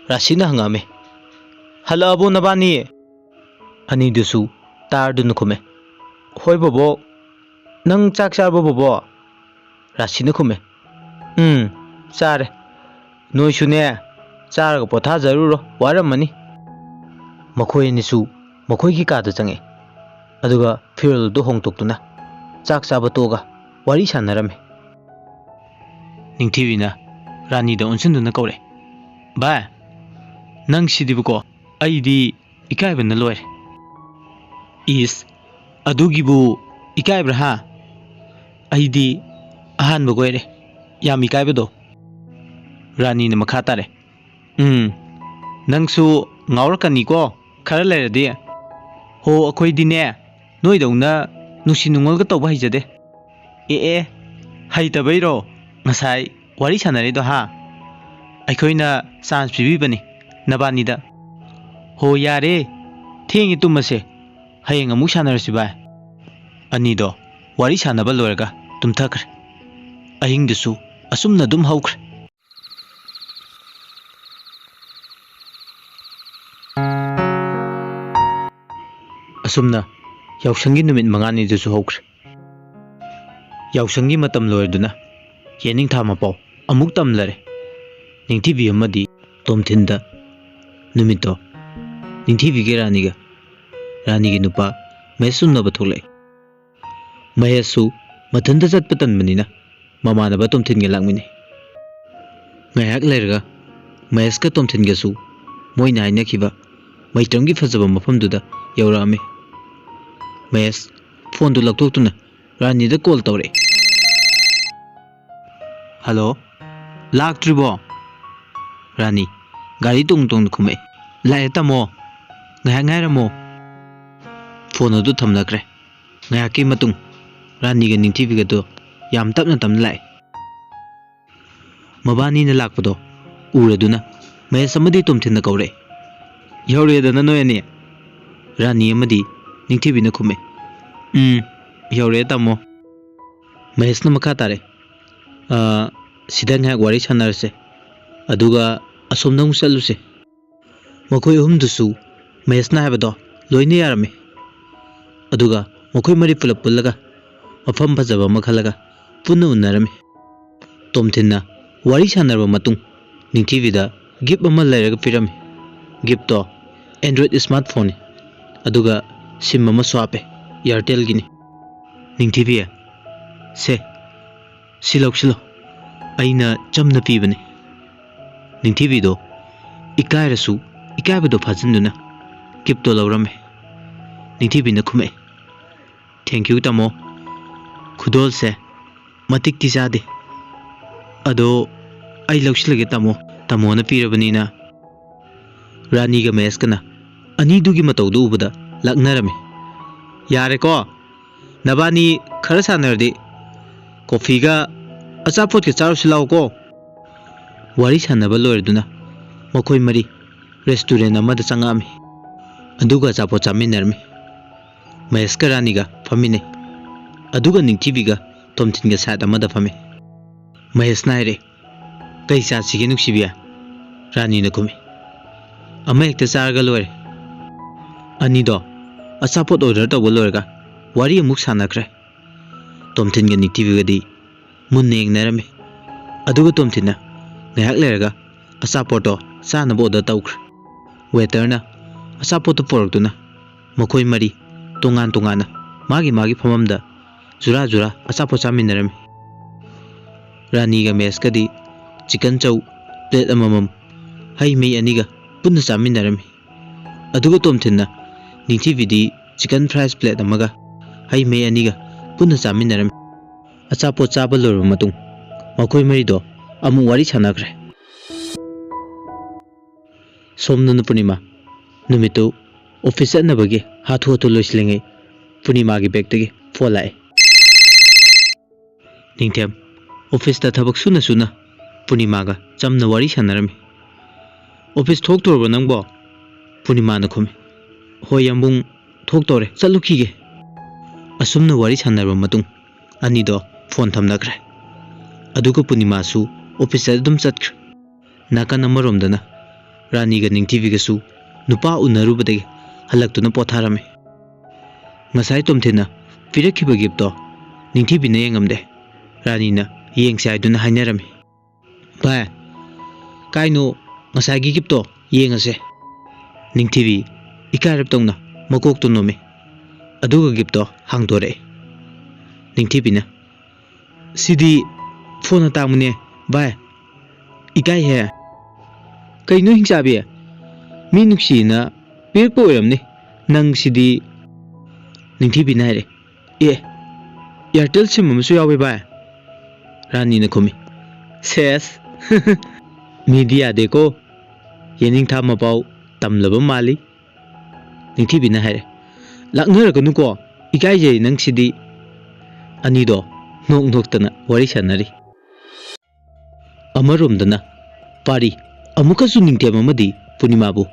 ꯔꯥꯁꯤꯅ ꯍꯪꯉꯛꯑꯝꯃꯤ, "ꯍꯜꯂꯛꯑꯕꯣ ꯅꯕꯥꯅꯤ?" ꯑꯅꯤꯗꯨꯁꯨ ꯇꯥꯔꯗꯨꯅ ꯈꯨꯝꯃꯦ, "ꯍꯣꯏ ꯕꯣꯕꯣꯛ꯫ ꯅꯪ ꯆꯥꯛ ꯆꯥꯔꯕꯣ ꯕꯣꯕꯣꯛ?" ꯔꯥꯁꯤꯅ ꯈꯨꯝꯃꯦ, "ꯎꯝ, ꯆꯥꯔꯦ꯫ ꯅꯣꯏꯁꯨꯅꯦ, ꯆꯥꯔꯒ ꯄꯣꯊꯥꯖꯔꯨꯔꯣ, ꯋꯥꯔꯝꯃꯅꯤ꯫" ꯃꯈꯣꯏ ꯑꯅꯤꯁꯨ ꯃꯈꯣꯏꯒꯤ ꯀꯥꯗ ꯆꯪꯉꯛꯑꯦ꯫ ꯑꯗꯨꯒ ꯐꯤꯔꯣꯜ ꯑꯗꯨ ꯍꯣꯡꯗꯣꯛꯇꯨꯅ ꯆꯥꯛ ꯆꯥꯕ ꯇꯣꯛꯑꯒ ꯋꯥꯔꯤ ꯁꯥꯟꯅꯔꯝꯃꯤ꯫ ꯅꯤꯡꯊꯤꯕꯤꯅ ꯔꯥꯅꯤꯗ ꯑꯣꯟꯁꯤꯟꯗꯨꯅ ꯀꯧꯔꯦ, "ꯚꯥꯏ, ꯅꯪ ꯁꯤꯗꯤꯕꯀꯣ, ꯑꯩꯗꯤ ꯏꯀꯥꯏꯕꯅ ꯂꯣꯏꯔꯦ꯫" "ꯏꯁ, ꯑꯗꯨꯒꯤꯕꯨ ꯏꯀꯥꯏꯕ꯭ꯔꯥ ꯍꯥ? ꯑꯩꯗꯤ ꯑꯍꯥꯟꯕꯒ ꯑꯣꯏꯔꯦ ꯌꯥꯝ ꯏꯀꯥꯏꯕꯗꯣ꯫" ꯔꯥꯅꯤꯅ ꯃꯈꯥ ꯇꯥꯔꯦ, "ꯎꯝ, ꯅꯪꯁꯨ ꯉꯥꯎꯔꯛꯀꯅꯤꯀꯣ ꯈꯔ ꯂꯩꯔꯗꯤ꯫ ꯍꯣ, ꯑꯩꯈꯣꯏꯗꯤꯅꯦ ꯅꯣꯏꯗꯧꯅ ꯅꯨꯡꯁꯤ ꯅꯨꯡꯉꯣꯜꯒ ꯇꯧꯕ ꯍꯩꯖꯗꯦ꯫" "ꯑꯦ ꯑꯦ, ꯍꯩꯇꯕꯩꯔꯣ? ꯉꯁꯥꯏ ꯋꯥꯔꯤ ꯁꯥꯟꯅꯔꯤꯗꯣ ꯍꯥ? ꯑꯩꯈꯣꯏꯅ ꯆꯥꯟꯁ ꯄꯤꯕꯤꯕꯅꯤ ꯅꯕꯥꯅꯤꯗ꯫" "ꯍꯣ ꯌꯥꯔꯦ, ꯊꯦꯡꯉꯦ ꯇꯨꯝꯃꯁꯦ, ꯍꯌꯦꯡ ꯑꯃꯨꯛ ꯁꯥꯟꯅꯔꯁꯤ ꯚꯥꯏ꯫" ꯑꯅꯤꯗꯣ ꯋꯥꯔꯤ ꯁꯥꯟꯅꯕ ꯂꯣꯏꯔꯒ ꯇꯨꯝꯊꯈ꯭ꯔꯦ꯫ ꯑꯍꯤꯡꯗꯨꯁꯨ ꯑꯁꯨꯝꯅ ꯑꯗꯨꯝ ꯍꯧꯈ꯭ꯔꯦ꯫ ꯑꯁꯨꯝꯅ ꯌꯥꯎꯁꯪꯒꯤ ꯅꯨꯃꯤꯠ ꯃꯉꯥꯅꯤꯗꯨꯁꯨ ꯍꯧꯈ꯭ꯔꯦ꯫ ꯌꯥꯎꯁꯪꯒꯤ ꯃꯇꯝ ꯂꯣꯏꯔꯗꯨꯅ ꯌꯦꯅꯤꯡꯊꯥ ꯃꯄꯥꯎ ꯑꯃꯨꯛ ꯇꯝꯂꯔꯦ꯫ ꯅꯤꯡꯊꯤꯕꯤ ꯑꯃꯗꯤ ꯇꯣꯝꯊꯤꯟꯗ ꯅꯨꯃꯤꯠꯇꯣ ꯅꯤꯡꯊꯤꯕꯤꯒꯤ ꯔꯥꯅꯤꯒ ꯔꯥꯅꯤꯒꯤ ꯅꯨꯄꯥ ꯃꯍꯦꯁ ꯎꯅꯕ ꯊꯣꯛꯂꯛꯏ꯫ ꯃꯍꯦꯁꯁꯨ ꯃꯊꯟꯇ ꯆꯠꯄ ꯇꯟꯕꯅꯤꯅ ꯃꯃꯥꯟꯅꯕ ꯇꯣꯝꯊꯤꯟꯒ ꯂꯥꯛꯃꯤꯟꯅꯩ꯫ ꯉꯥꯏꯍꯥꯛ ꯂꯩꯔꯒ ꯃꯍꯦꯁꯀ ꯇꯣꯝꯊꯤꯟꯒꯁꯨ ꯃꯣꯏꯅ ꯍꯥꯏꯅꯈꯤꯕ ꯃꯩꯇ꯭ꯔꯝꯒꯤ ꯐꯖꯕ ꯃꯐꯝꯗꯨꯗ ꯌꯧꯔꯛꯑꯝꯃꯤ꯫ ꯃꯍꯦꯁ ꯐꯣꯟꯗꯨ ꯂꯧꯊꯣꯛꯇꯨꯅ ꯔꯥꯅꯤꯗ ꯀꯣꯜ ꯇꯧꯔꯛꯑꯦ꯫ "ꯍꯜꯂꯣ, ꯂꯥꯛꯇ꯭ꯔꯤꯕꯣ?" ꯔꯥꯅꯤ ꯒꯥꯔꯤ ꯇꯣꯡ ꯇꯣꯡꯅ ꯈꯨꯝꯃꯛꯑꯦ꯫ "ꯂꯥꯛꯑꯦ ꯇꯥꯃꯣ, ꯉꯥꯏꯍꯥꯛ ꯉꯥꯏꯔꯝꯃꯣ꯫" ꯐꯣꯟ ꯑꯗꯨ ꯊꯝꯅꯈ꯭ꯔꯦ꯫ ꯉꯥꯏꯍꯥꯛꯀꯤ ꯃꯇꯨꯡ ꯔꯥꯅꯤꯒ ꯅꯤꯡꯊꯤꯕꯤꯒꯗꯣ ꯌꯥꯝ ꯇꯞꯅ ꯇꯞꯅ ꯂꯥꯛꯑꯦ꯫ ꯃꯕꯥꯅꯤꯅ ꯂꯥꯛꯄꯗꯣ ꯎꯔꯗꯨꯅ ꯃꯍꯦꯁ ꯑꯃꯗꯤ ꯇꯣꯝꯊꯤꯟꯅ ꯀꯧꯔꯛꯑꯦ꯫ "ꯌꯧꯔꯛꯑꯦꯗꯅ ꯅꯣꯏ ꯑꯅꯤ?" ꯔꯥꯅꯤ ꯑꯃꯗꯤ ꯅꯤꯡꯊꯤꯕꯤꯅ ꯈꯨꯝꯃꯦ꯫ "ꯎꯝ, ꯌꯧꯔꯛꯑꯦ ꯇꯥꯃꯣ꯫" ꯃꯍꯦꯁꯅ ꯃꯈꯥ ꯇꯥꯔꯦ, "ꯑ, ꯁꯤꯗ ꯉꯥꯏꯍꯥꯛ ꯋꯥꯔꯤ ꯁꯥꯟꯅꯔꯁꯦ, ꯑꯗꯨꯒ ꯑꯁꯣꯝꯗ ꯑꯃꯨꯛ ꯆꯠꯂꯨꯁꯦ꯫" ꯃꯈꯣꯏ ꯑꯍꯨꯝꯗꯨꯁꯨ ꯃꯍꯦꯁꯅ ꯍꯥꯏꯕꯗꯣ ꯂꯣꯏꯅ ꯌꯥꯔꯝꯃꯤ꯫ ꯑꯗꯨꯒ ꯃꯈꯣꯏ ꯃꯔꯤ ꯄꯨꯂꯞ ꯄꯨꯜꯂꯒ ꯃꯐꯝ ꯐꯖꯕ ꯑꯃ ꯈꯜꯂꯒ ꯄꯨꯟꯅ ꯎꯅꯔꯝꯃꯤ꯫ ꯇꯣꯝꯊꯤꯟꯅ ꯋꯥꯔꯤ ꯁꯥꯟꯅꯔꯕ ꯃꯇꯨꯡ ꯅꯤꯡꯊꯤꯕꯤꯗ ꯒꯤꯐ ꯑꯃ ꯂꯩꯔꯒ ꯄꯤꯔꯝꯃꯤ꯫ ꯒꯤꯐꯇꯣ Android ꯏꯁꯃꯥꯔꯠ ꯐꯣꯟꯅꯤ, ꯑꯗꯨꯒ ꯁꯤꯝ ꯑꯃꯁꯨ ꯍꯥꯞꯄꯦ, ꯏꯌꯥꯔꯇꯦꯜꯒꯤꯅꯤ꯫ ꯅꯤꯡꯊꯤꯕꯤ, "ꯁꯦ, ꯁꯤ ꯂꯧꯁꯤꯜꯂꯣ, ꯑꯩꯅ ꯆꯝꯅ ꯄꯤꯕꯅꯤ꯫" ꯅꯤꯡꯊꯤꯕꯤꯗꯣ ꯏꯀꯥꯏꯔꯁꯨ ꯏꯀꯥꯏꯕꯗꯣ ꯐꯥꯖꯤꯟꯗꯨꯅ ꯒꯤꯐꯇꯣ ꯂꯧꯔꯝꯃꯦ꯫ ꯅꯤꯡꯊꯤꯕꯤꯅ ꯈꯨꯝꯃꯛꯑꯦ, "Thank you ꯇꯥꯃꯣ, ꯈꯨꯗꯣꯜꯁꯦ ꯃꯇꯤꯛꯇꯤ ꯆꯥꯗꯦ, ꯑꯗꯣ ꯑꯩ ꯂꯧꯁꯤꯜꯂꯒꯦ ꯇꯥꯃꯣ, ꯇꯥꯃꯣꯅ ꯄꯤꯔꯕꯅꯤꯅ꯫" ꯔꯥꯅꯤꯒ ꯃꯍꯦꯁꯀꯅ ꯑꯅꯤꯗꯨꯒꯤ ꯃꯇꯧꯗꯨ ꯎꯕꯗ ꯂꯛꯅꯔꯝꯃꯤ꯫ "ꯌꯥꯔꯦꯀꯣ, ꯅꯕꯥꯅꯤ ꯈꯔ ꯁꯥꯟꯅꯔꯗꯤ ꯀꯣꯐꯤꯒ ꯑꯆꯥꯄꯣꯠꯀ ꯆꯥꯔꯨꯁꯤ ꯂꯥꯛꯎꯀꯣ꯫" ꯋꯥꯔꯤ ꯁꯥꯟꯅꯕ ꯂꯣꯏꯔꯗꯨꯅ ꯃꯈꯣꯏ ꯃꯔꯤ ꯔꯦꯁꯇꯨꯔꯦꯟ ꯑꯃꯗ ꯆꯪꯉꯛꯑꯝꯃꯤ, ꯑꯗꯨꯒ ꯑꯆꯥꯄꯣꯠ ꯆꯥꯃꯤꯟꯅꯔꯝꯃꯤ꯫ ꯃꯍꯦꯁꯀ ꯔꯥꯅꯤꯒ ꯐꯝꯃꯤꯟꯅꯩ, ꯑꯗꯨꯒ ꯅꯤꯡꯊꯤꯕꯤꯒ ꯇꯣꯝꯊꯤꯟꯒ ꯁꯥꯏꯠ ꯑꯃꯗ ꯐꯝꯃꯤ꯫ ꯃꯍꯦꯁꯅ ꯍꯥꯏꯔꯦ, "ꯀꯩ ꯆꯥꯁꯤꯒꯦ ꯅꯨꯡꯁꯤꯕꯤ?" ꯔꯥꯅꯤꯅ ꯈꯨꯝꯃꯤ, "ꯑꯃ ꯍꯦꯛꯇ ꯆꯥꯔꯒ ꯂꯣꯏꯔꯦ꯫" ꯑꯅꯤꯗꯣ ꯑꯆꯥꯄꯣꯠ ꯑꯣꯔꯗꯔ ꯇꯧꯕ ꯂꯣꯏꯔꯒ ꯋꯥꯔꯤ ꯑꯃꯨꯛ ꯁꯥꯟꯅꯈ꯭ꯔꯦ꯫ ꯇꯣꯝꯊꯤꯟꯒ ꯅꯤꯡꯊꯤꯕꯤꯒꯗꯤ ꯃꯨꯟꯅ ꯌꯦꯡꯅꯔꯝꯃꯤ꯫ ꯑꯗꯨꯒ ꯇꯣꯝꯊꯤꯟꯅ ꯉꯥꯏꯍꯥꯛ ꯂꯩꯔꯒ ꯑꯆꯥꯄꯣꯠꯇꯣ ꯆꯥꯅꯕ ꯑꯣꯔꯗꯔ ꯇꯧꯈ꯭ꯔꯦ꯫ ꯋꯦꯇꯔꯅ ꯑꯆꯥꯄꯣꯠꯇꯨ ꯄꯨꯔꯛꯇꯨꯅ ꯃꯈꯣꯏ ꯃꯔꯤ ꯇꯣꯉꯥꯟ ꯇꯣꯉꯥꯟꯅ ꯃꯥꯒꯤ ꯃꯥꯒꯤ ꯐꯝꯐꯝꯗ ꯖꯨꯔꯥ ꯖꯨꯔꯥ ꯑꯆꯥꯄꯣꯠ ꯆꯥꯃꯤꯟꯅꯔꯝꯃꯤ꯫ ꯔꯥꯅꯤꯒ ꯃꯦꯁꯀꯗꯤ ꯆꯤꯀꯟ ꯆꯧ ꯄ꯭ꯂꯦꯠ ꯑꯃꯃꯝ, ꯍꯩ ꯃꯍꯤ ꯑꯅꯤꯒ ꯄꯨꯟꯅ ꯆꯥꯃꯤꯟꯅꯔꯝꯃꯤ꯫ ꯑꯗꯨꯒ ꯇꯣꯝꯊꯤꯟꯅ ꯅꯤꯡꯊꯤꯕꯤꯗꯤ ꯆꯤꯀꯟ ꯐ꯭ꯔꯥꯏꯁ ꯄ꯭ꯂꯦꯠ ꯑꯃꯒ ꯍꯩ ꯃꯍꯤ ꯑꯅꯤꯒ ꯄꯨꯟꯅ ꯆꯥꯃꯤꯟꯅꯔꯝꯃꯤ꯫ ꯑꯆꯥꯄꯣꯠ ꯆꯥꯕ ꯂꯣꯏꯔꯕ ꯃꯇꯨꯡ ꯃꯈꯣꯏ ꯃꯔꯤꯗꯣ ꯑꯃꯨꯛ ꯋꯥꯔꯤ ꯁꯥꯟꯅꯈ꯭ꯔꯦ꯫ ꯁꯣꯝꯗꯅ ꯄꯨꯔꯅꯤꯃꯥ ꯅꯨꯃꯤꯠꯇꯨ ꯑꯣꯐꯤꯁ ꯆꯠꯅꯕꯒꯤ ꯍꯥꯊꯨ ꯍꯥꯊꯨ ꯂꯣꯏꯁꯤꯜꯂꯤꯉꯩ ꯄꯨꯔꯅꯤꯃꯥꯒꯤ ꯕꯦꯛꯇꯒꯤ ꯐꯣꯟ ꯂꯥꯛꯑꯦ꯫ ꯅꯤꯡꯊꯦꯝ ꯑꯣꯐꯤꯁꯇ ꯊꯕꯛ ꯁꯨꯅ ꯁꯨꯅ ꯄꯨꯔꯅꯤꯃꯥꯒ ꯆꯝꯅ ꯋꯥꯔꯤ ꯁꯥꯟꯅꯔꯝꯃꯤ꯫ "ꯑꯣꯐꯤꯁ ꯊꯣꯛꯇꯣꯔꯕꯣ ꯅꯪꯕꯣ?" ꯄꯨꯔꯅꯤꯃꯥꯅ ꯈꯨꯝꯃꯤ꯫ "ꯍꯣꯏ ꯌꯥꯝꯕꯨꯡ, ꯊꯣꯛꯇꯧꯔꯦ, ꯆꯠꯂꯨꯈꯤꯒꯦ꯫" ꯑꯁꯨꯝꯅ ꯋꯥꯔꯤ ꯁꯥꯟꯅꯔꯕ ꯃꯇꯨꯡ ꯑꯅꯤꯗꯣ ꯐꯣꯟ ꯊꯝꯅꯈ꯭ꯔꯦ꯫ ꯑꯗꯨꯒ ꯄꯨꯔꯅꯤꯃꯥꯁꯨ ꯑꯣꯐꯤꯁꯇ ꯑꯗꯨꯝ ꯆꯠꯈ꯭ꯔꯦ꯫ ꯅꯥꯀꯟ ꯑꯃꯔꯣꯝꯗꯅ ꯔꯥꯅꯤꯒ ꯅꯤꯡꯊꯤꯕꯤꯒꯁꯨ ꯅꯨꯄꯥ ꯎꯅꯔꯨꯕꯗꯒꯤ ꯍꯜꯂꯛꯇꯨꯅ ꯄꯣꯊꯥꯔꯝꯃꯤ꯫ ꯉꯁꯥꯏ ꯇꯣꯝꯊꯤꯟꯅ ꯄꯤꯔꯛꯈꯤꯕ ꯒꯤꯐꯇꯣ ꯅꯤꯡꯊꯤꯕꯤꯅ ꯌꯦꯡꯉꯝꯗꯦ꯫ ꯔꯥꯅꯤꯅ ꯌꯦꯡꯁꯦ ꯍꯥꯏꯗꯨꯅ ꯍꯥꯏꯅꯔꯝꯃꯤ꯫ "ꯚꯥꯏ, ꯀꯥꯏꯅꯣ ꯉꯁꯥꯏꯒꯤ ꯒꯤꯐꯇꯣ? ꯌꯦꯡꯉꯁꯦ꯫" ꯅꯤꯡꯊꯤꯕꯤ ꯏꯀꯥꯏꯔꯞ ꯇꯧꯅ ꯃꯀꯣꯛꯇꯨ ꯅꯣꯝꯃꯤ꯫ ꯑꯗꯨꯒ ꯒꯤꯐꯇꯣ ꯍꯥꯡꯗꯣꯔꯛꯑꯦ꯫ ꯅꯤꯡꯊꯤꯕꯤꯅ, "ꯁꯤꯗꯤ ꯐꯣꯟ ꯑꯇꯥꯡꯕꯅꯦ ꯚꯥꯏ, ꯏꯀꯥꯏꯍꯦ꯫" "ꯀꯩꯅꯣ ꯍꯤꯡꯆꯥꯕꯤ, ꯃꯤ ꯅꯨꯡꯁꯤꯅ ꯄꯤꯔꯛꯄ ꯑꯣꯏꯔꯝꯅꯤ ꯅꯪꯁꯤꯗꯤ꯫" ꯅꯤꯡꯊꯤꯕꯤꯅ ꯍꯥꯏꯔꯦ꯫ "ꯑꯦ, ꯑꯦꯌꯥꯔꯇꯦꯜ ꯁꯤꯝ ꯑꯃꯁꯨ ꯌꯥꯎꯋꯦ ꯚꯥꯏ꯫" ꯔꯥꯅꯤꯅ ꯈꯨꯝꯃꯤ꯫ "ꯁꯦꯁ, ꯃꯤꯗꯤ ꯌꯥꯗꯦꯀꯣ, ꯌꯦꯅꯤꯡꯊꯥ ꯃꯄꯥꯎ ꯇꯝꯂꯕ ꯃꯥꯜꯂꯤ꯫" ꯅꯤꯡꯊꯤꯕꯤꯅ ꯍꯥꯏꯔꯦ꯫ "ꯂꯥꯛꯅꯔꯒꯅꯨꯀꯣ, ꯏꯀꯥꯏꯖꯩ ꯅꯪꯁꯤꯗꯤ꯫" ꯑꯅꯤꯗꯣ ꯅꯣꯛ ꯅꯣꯛꯇꯅ ꯋꯥꯔꯤ ꯁꯥꯟꯅꯔꯤ꯫ ꯑꯃꯔꯣꯝꯗꯅ ꯄꯥꯔꯤ ꯑꯃꯨꯛꯀꯁꯨ ꯅꯤꯡꯊꯦꯝ ꯑꯃꯗꯤ ꯄꯨꯔꯅꯤꯃꯥꯕꯨ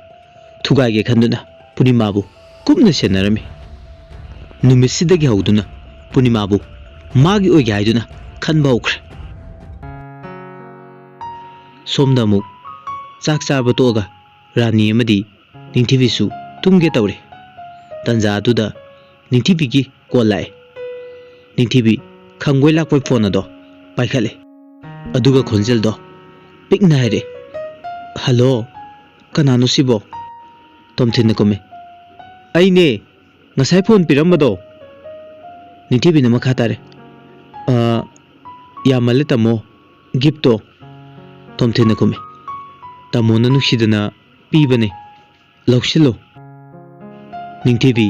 ꯊꯨꯒꯥꯏꯒꯦ ꯈꯟꯗꯨꯅ ꯄꯨꯔꯅꯤꯃꯥꯕꯨ ꯀꯨꯞꯅ ꯁꯦꯟꯅꯔꯝꯃꯤ꯫ ꯅꯨꯃꯤꯠꯁꯤꯗꯒꯤ ꯍꯧꯗꯨꯅ ꯄꯨꯔꯅꯤꯃꯥꯕꯨ ꯃꯥꯒꯤ ꯑꯣꯏꯒꯦ ꯍꯥꯏꯗꯨꯅ ꯈꯟꯕ ꯍꯧꯈ꯭ꯔꯦ꯫ ꯁꯣꯝꯗ ꯑꯃꯨꯛ ꯆꯥꯛ ꯆꯥꯕ ꯇꯣꯛꯑꯒ ꯔꯥꯅꯤ ꯑꯃꯗꯤ ꯅꯤꯡꯊꯤꯕꯤꯁꯨ ꯇꯨꯝꯒꯦ ꯇꯧꯔꯦ꯫ ꯇꯟꯖꯥ ꯑꯗꯨꯗ ꯅꯤꯡꯊꯤꯕꯤꯒꯤ ꯀꯣꯜ ꯂꯥꯛꯑꯦ꯫ ꯅꯤꯡꯊꯤꯕꯤ ꯈꯪꯕꯣꯏ ꯂꯥꯛꯄꯣꯏ ꯐꯣꯟ ꯑꯗꯣ ꯄꯥꯏꯈꯠꯂꯦ꯫ ꯑꯗꯨꯒ ꯈꯣꯟꯖꯦꯜꯗꯣ ꯄꯤꯛꯅ ꯍꯥꯏꯔꯛꯑꯦ, "ꯍꯜꯂꯣ, ꯀꯅꯥꯅꯣ ꯁꯤꯕꯣ?" ꯇꯣꯝꯊꯤꯟꯅ ꯈꯨꯝꯃꯦ, "ꯑꯩꯅꯦ, ꯉꯁꯥꯏ ꯐꯣꯟ ꯄꯤꯔꯝꯕꯗꯣ꯫" ꯅꯤꯡꯊꯤꯕꯤꯅ ꯃꯈꯥ ꯇꯥꯔꯦ, "ꯑ, ꯌꯥꯝꯃꯜꯂꯦ ꯇꯥꯃꯣ, ꯒꯤꯐꯇꯣ꯫" ꯇꯣꯝꯊꯤꯟꯅ ꯈꯨꯝꯃꯦ, "ꯇꯥꯃꯣꯅ ꯅꯨꯡꯁꯤꯗꯅ ꯄꯤꯕꯅꯦ, ꯂꯧꯁꯤꯜꯂꯣ꯫" ꯅꯤꯡꯊꯤꯕꯤ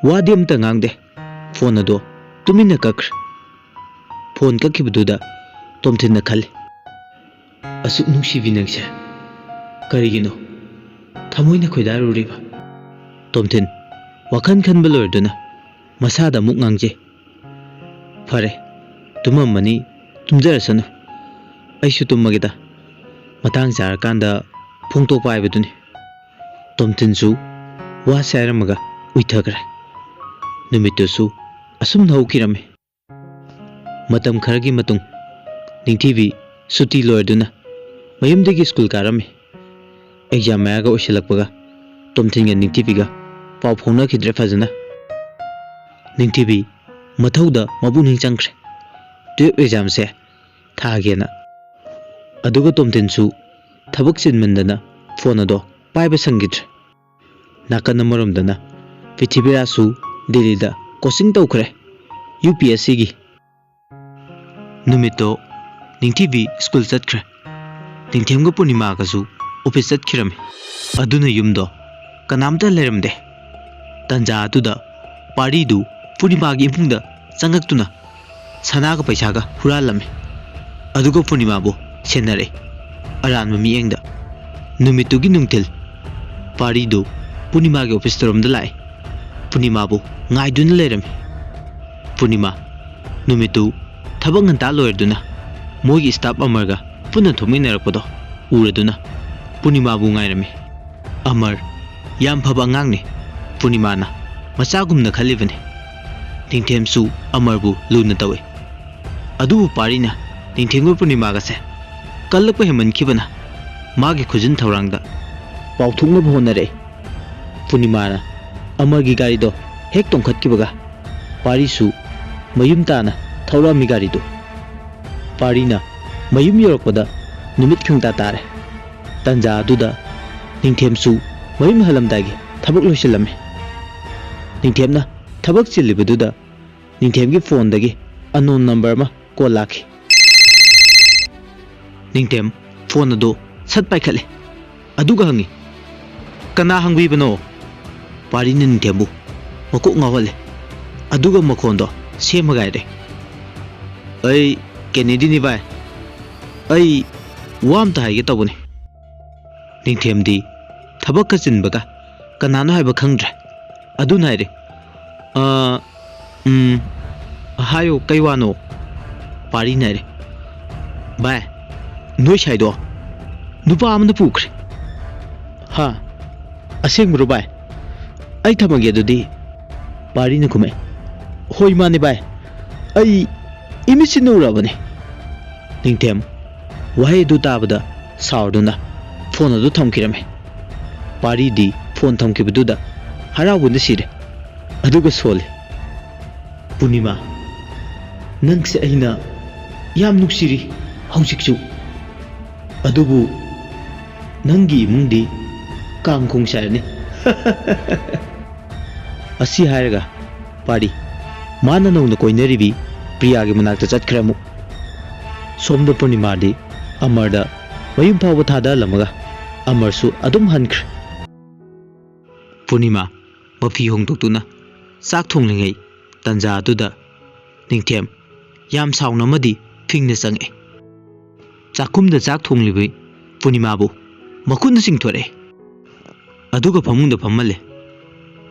ꯋꯥꯗꯤ ꯑꯝꯇ ꯉꯥꯡꯗꯦ꯫ ꯐꯣꯟ ꯑꯗꯣ ꯇꯨꯃꯤꯟꯅ ꯀꯛꯈ꯭ꯔꯦ꯫ ꯐꯣꯟ ꯀꯛꯈꯤꯕꯗꯨꯗ ꯇꯣꯝꯊꯤꯟꯅ ꯈꯜꯂꯤ, "ꯑꯁꯨꯛ ꯅꯨꯡꯁꯤꯕꯤ ꯅꯪꯁꯦ ꯀꯔꯤꯒꯤꯅꯣ ꯊꯃꯣꯏꯅ ꯈꯣꯏꯗꯥꯔꯨꯔꯤꯕ?" ꯇꯣꯝꯊꯤꯟ ꯋꯥꯈꯜ ꯈꯟꯕ ꯂꯣꯏꯔꯗꯨꯅ ꯃꯁꯥꯗ ꯑꯃꯨꯛ ꯉꯥꯡꯖꯩ, "ꯐꯔꯦ, ꯇꯨꯝꯃꯝꯃꯅꯤ, ꯇꯨꯝꯖꯔꯁꯅꯨ꯫ ꯑꯩꯁꯨ ꯇꯨꯝꯃꯒꯦꯗ꯫ ꯃꯇꯥꯡ ꯆꯥꯔꯀꯥꯟꯗ ꯐꯣꯡꯗꯣꯛꯄ ꯍꯥꯏꯕꯗꯨꯅꯤ꯫" ꯇꯣꯝꯊꯤꯟꯁꯨ ꯋꯥꯁꯦ ꯍꯥꯏꯔꯝꯃꯒ ꯎꯏꯊꯈ꯭ꯔꯦ꯫ ꯅꯨꯃꯤꯠꯇꯨꯁꯨ ꯑꯁꯨꯝꯅ ꯍꯧꯈꯤꯔꯝꯃꯤ꯫ ꯃꯇꯝ ꯈꯔꯒꯤ ꯃꯇꯨꯡ, ꯅꯤꯡꯊꯤꯕꯤ ꯁꯨꯇꯤ ꯂꯣꯏꯔꯗꯨꯅ ꯃꯌꯨꯝꯗꯒꯤ ꯁ꯭ꯀꯨꯜ ꯀꯥꯔꯝꯃꯤ꯫ ꯑꯦꯛꯖꯥꯝ ꯃꯌꯥꯒ ꯑꯣꯏꯁꯤꯜꯂꯛꯄꯒ ꯇꯣꯝꯊꯤꯟꯒ ꯅꯤꯡꯊꯤꯕꯤꯒ ꯄꯥꯎ ꯐꯥꯎꯅꯈꯤꯗ꯭ꯔꯦ ꯐꯖꯅ꯫ ꯅꯤꯡꯊꯤꯕꯤ ꯃꯊꯧꯗ ꯃꯄꯨꯛꯅꯤꯡ ꯆꯪꯈ꯭ꯔꯦ꯫ ꯇꯨꯌꯦꯜꯞ ꯑꯦꯛꯖꯥꯝꯁꯦ ꯊꯥꯒꯦꯅ꯫ ꯑꯗꯨꯒ ꯇꯣꯝꯊꯤꯟꯁꯨ ꯊꯕꯛ ꯆꯤꯟꯃꯟꯗꯅ ꯐꯣꯟ ꯑꯗꯣ ꯄꯥꯏꯕ ꯁꯪꯈꯤꯗ꯭ꯔꯦ꯫ ꯅꯥꯀꯟ ꯑꯃꯔꯣꯝꯗꯅ ꯄ꯭ꯔꯤꯊꯤꯕꯤꯔꯥꯖꯁꯨ ꯗꯤꯜꯂꯤꯗ ꯀꯣꯆꯤꯡ ꯇꯧꯈ꯭ꯔꯦ, ꯌꯨ ꯄꯤ ꯑꯦꯁ ꯁꯤꯒꯤ꯫ ꯅꯨꯃꯤꯠꯇꯣ ꯅꯤꯡꯊꯤꯕꯤ ꯁ꯭ꯀꯨꯜ ꯆꯠꯈ꯭ꯔꯦ꯫ ꯅꯤꯡꯊꯦꯝꯒ ꯄꯨꯔꯅꯤꯃꯥꯒꯁꯨ ꯑꯣꯐꯤꯁ ꯆꯠꯈꯤꯔꯝꯃꯤ꯫ ꯑꯗꯨꯅ ꯌꯨꯝꯗꯣ ꯀꯅꯥꯝꯇ ꯂꯩꯔꯝꯗꯦ꯫ ꯇꯟꯖꯥ ꯑꯗꯨꯗ ꯄꯥꯔꯤꯗꯨ ꯄꯨꯔꯅꯤꯃꯥꯒꯤ ꯏꯃꯨꯡꯗ ꯆꯪꯉꯛꯇꯨꯅ ꯁꯅꯥꯒ ꯄꯩꯁꯥꯒ ꯍꯨꯔꯥꯜꯂꯝꯃꯤ꯫ ꯑꯗꯨꯒ ꯄꯨꯔꯅꯤꯃꯥꯕꯨ ꯁꯦꯟꯅꯔꯛꯏ ꯑꯔꯥꯟꯕ ꯃꯤꯠꯌꯦꯡꯗ꯫ ꯅꯨꯃꯤꯠꯇꯨꯒꯤ ꯅꯨꯡꯊꯤꯜ ꯄꯥꯔꯤꯗꯨ ꯄꯨꯔꯅꯤꯃꯥꯒꯤ ꯑꯣꯐꯤꯁꯇꯔꯣꯝꯗ ꯂꯥꯛꯏ꯫ ꯄꯨꯔꯅꯤꯃꯥꯕꯨ ꯉꯥꯏꯗꯨꯅ ꯂꯩꯔꯝꯃꯤ꯫ ꯄꯨꯔꯅꯤꯃꯥ ꯅꯨꯃꯤꯠꯇꯨ ꯊꯕꯛ ꯉꯟꯇꯥ ꯂꯣꯏꯔꯗꯨꯅ ꯃꯣꯏꯒꯤ ꯁ꯭ꯇꯥꯐ ꯑꯃꯔꯒ ꯄꯨꯟꯅ ꯊꯣꯛꯃꯤꯟꯅꯔꯛꯄꯗꯣ ꯎꯔꯗꯨꯅ ꯄꯨꯔꯅꯤꯃꯥꯕꯨ ꯉꯥꯏꯔꯝꯃꯤ꯫ ꯑꯃꯔ ꯌꯥꯝ ꯐꯕ ꯑꯉꯥꯡꯅꯤ꯫ ꯄꯨꯔꯅꯤꯃꯥꯅ ꯃꯆꯥꯒꯨꯝꯅ ꯈꯜꯂꯤꯕꯅꯤ꯫ ꯅꯤꯡꯊꯦꯝꯁꯨ ꯑꯃꯔꯕꯨ ꯂꯨꯅ ꯇꯧꯏ꯫ ꯑꯗꯨꯕꯨ ꯄꯥꯔꯤꯅ ꯅꯤꯡꯊꯦꯝꯒ ꯄꯨꯔꯅꯤꯃꯥꯒꯁꯦ ꯀꯜꯂꯛꯄ ꯍꯦꯟꯃꯟꯈꯤꯕꯅ ꯃꯥꯒꯤ ꯈꯨꯖꯤꯟ ꯊꯧꯔꯥꯡꯗ ꯄꯥꯎꯊꯣꯛꯅꯕ ꯍꯣꯠꯅꯔꯛꯏ꯫ ꯄꯨꯔꯅꯤꯃꯥꯅ ꯑꯃꯔꯒꯤ ꯒꯥꯔꯤꯗꯣ ꯍꯦꯛ ꯇꯣꯡꯈꯠꯈꯤꯕꯒ ꯄꯥꯔꯤꯁꯨ ꯃꯌꯨꯝ ꯇꯥꯅ ꯊꯧꯔꯛꯑꯝꯃꯤ ꯒꯥꯔꯤꯗꯨ꯫ ꯄꯥꯔꯤꯅ ꯃꯌꯨꯝ ꯌꯧꯔꯛꯄꯗ ꯅꯨꯃꯤꯠ ꯈꯪꯇꯥ ꯇꯥꯔꯦ꯫ ꯇꯟꯖꯥ ꯑꯗꯨꯗ ꯅꯤꯡꯊꯦꯝꯁꯨ ꯃꯌꯨꯝ ꯍꯜꯂꯝꯗꯥꯏꯒꯤ ꯊꯕꯛ ꯂꯣꯏꯁꯤꯜꯂꯝꯃꯤ꯫ ꯅꯤꯡꯊꯦꯝꯅ ꯊꯕꯛ ꯆꯤꯜꯂꯤꯕꯗꯨꯗ ꯅꯤꯡꯊꯦꯝꯒꯤ ꯐꯣꯟꯗꯒꯤ unknown number ꯑꯃ ꯀꯣꯜ ꯂꯥꯛꯈꯤ꯫ ꯅꯤꯡꯊꯦꯝ ꯐꯣꯟ ꯑꯗꯨ ꯁꯠ ꯄꯥꯏꯈꯠꯂꯦ꯫ ꯑꯗꯨꯒ ꯍꯪꯉꯤ, "ꯀꯅꯥ ꯍꯪꯕꯤꯕꯅꯣ?" ꯄꯥꯔꯤꯅ ꯅꯤꯡꯊꯦꯝꯕꯨ ꯃꯀꯣꯛ ꯉꯥꯎꯍꯜꯂꯦ꯫ ꯑꯗꯨꯒ ꯃꯈꯣꯟꯗꯣ ꯁꯦꯝꯃꯒ ꯍꯥꯏꯔꯦ, "ꯑꯩ ꯀꯦꯅꯦꯗꯤꯅꯤ ꯚꯥꯏ꯫ ꯑꯩ ꯋꯥ ꯑꯝꯇ ꯍꯥꯏꯒꯦ ꯇꯧꯕꯅꯤ꯫" ꯅꯤꯡꯊꯦꯝꯗꯤ ꯊꯕꯛꯀ ꯆꯤꯟꯕꯒ ꯀꯅꯥꯅꯣ ꯍꯥꯏꯕ ꯈꯪꯗ꯭ꯔꯦ꯫ ꯑꯗꯨꯅ ꯍꯥꯏꯔꯦ, "ꯑ, ꯎꯝ, ꯍꯥꯏꯌꯣ, ꯀꯩ ꯋꯥꯅꯣ?" ꯄꯥꯔꯤꯅ ꯍꯥꯏꯔꯦ, "ꯚꯥꯏ, ꯅꯣꯏ ꯁꯥꯏꯗꯣ ꯅꯨꯄꯥ ꯑꯃꯅ ꯄꯨꯈ꯭ꯔꯦ꯫" "ꯍꯥ? ꯑꯁꯦꯡꯕ꯭ꯔꯣ ꯚꯥꯏ? ꯑꯩ ꯊꯝꯃꯒꯦ ꯑꯗꯨꯗꯤ꯫" ꯄꯥꯔꯤꯅ ꯈꯨꯝꯃꯛꯑꯦ, "ꯍꯣꯏ, ꯃꯥꯅꯦ ꯚꯥꯏ, ꯑꯩ ꯏꯃꯤꯠꯁꯤꯅ ꯎꯔꯕꯅꯦ꯫" ꯅꯤꯡꯊꯦꯝ ꯋꯥꯍꯩ ꯑꯗꯨ ꯇꯥꯕꯗ ꯁꯥꯎꯔꯗꯨꯅ ꯐꯣꯟ ꯑꯗꯨ ꯊꯝꯈꯤꯔꯝꯃꯦ꯫ ꯄꯥꯔꯤꯗꯤ ꯐꯣꯟ ꯊꯝꯈꯤꯕꯗꯨꯗ ꯍꯔꯥꯎꯕꯅ ꯁꯤꯔꯦ꯫ ꯑꯗꯨꯒ ꯁꯣꯜꯂꯤ, "ꯄꯨꯔꯅꯤꯃꯥ, ꯅꯪꯁꯦ ꯑꯩꯅ ꯌꯥꯝ ꯅꯨꯡꯁꯤꯔꯤ ꯍꯧꯖꯤꯛꯁꯨ꯫ ꯑꯗꯨꯕꯨ ꯅꯪꯒꯤ ꯏꯃꯨꯡꯗꯤ ꯀꯥꯡ ꯈꯣꯡ ꯁꯥꯏꯔꯅꯤ꯫" ꯑꯁꯤ ꯍꯥꯏꯔꯒ ꯄꯥꯔꯤ ꯃꯥꯅ ꯅꯧꯅ ꯀꯣꯏꯅꯔꯤꯕꯤ ꯄ꯭ꯔꯤꯌꯥꯒꯤ ꯃꯅꯥꯛꯇ ꯆꯠꯈ꯭ꯔꯦ ꯑꯃꯨꯛ꯫ ꯁꯣꯝꯗ ꯄꯨꯔꯅꯤꯃꯥꯗꯤ ꯑꯃꯔꯗ ꯃꯌꯨꯝ ꯐꯥꯎꯕ ꯊꯥꯗꯍꯜꯂꯝꯃꯒ ꯑꯃꯔꯁꯨ ꯑꯗꯨꯝ ꯍꯟꯈ꯭ꯔꯦ꯫ ꯄꯨꯔꯅꯤꯃꯥ ꯃꯐꯤ ꯍꯣꯡꯗꯣꯛꯇꯨꯅ ꯆꯥꯛ ꯊꯣꯡꯂꯤꯉꯩ ꯇꯟꯖꯥ ꯑꯗꯨꯗ ꯅꯤꯡꯊꯦꯝ ꯌꯥꯝ ꯁꯥꯎꯅ ꯑꯃꯗꯤ ꯐꯤꯡꯅ ꯆꯪꯉꯛꯑꯦ꯫ ꯆꯥꯛꯈꯨꯝꯗ ꯆꯥꯛ ꯊꯣꯡꯂꯤꯕꯤ ꯄꯨꯔꯅꯤꯃꯥꯕꯨ ꯃꯈꯨꯠꯅ ꯆꯤꯡꯊꯣꯔꯛꯑꯦ꯫ ꯑꯗꯨꯒ ꯐꯃꯨꯡꯗ ꯐꯝꯍꯜꯂꯦ꯫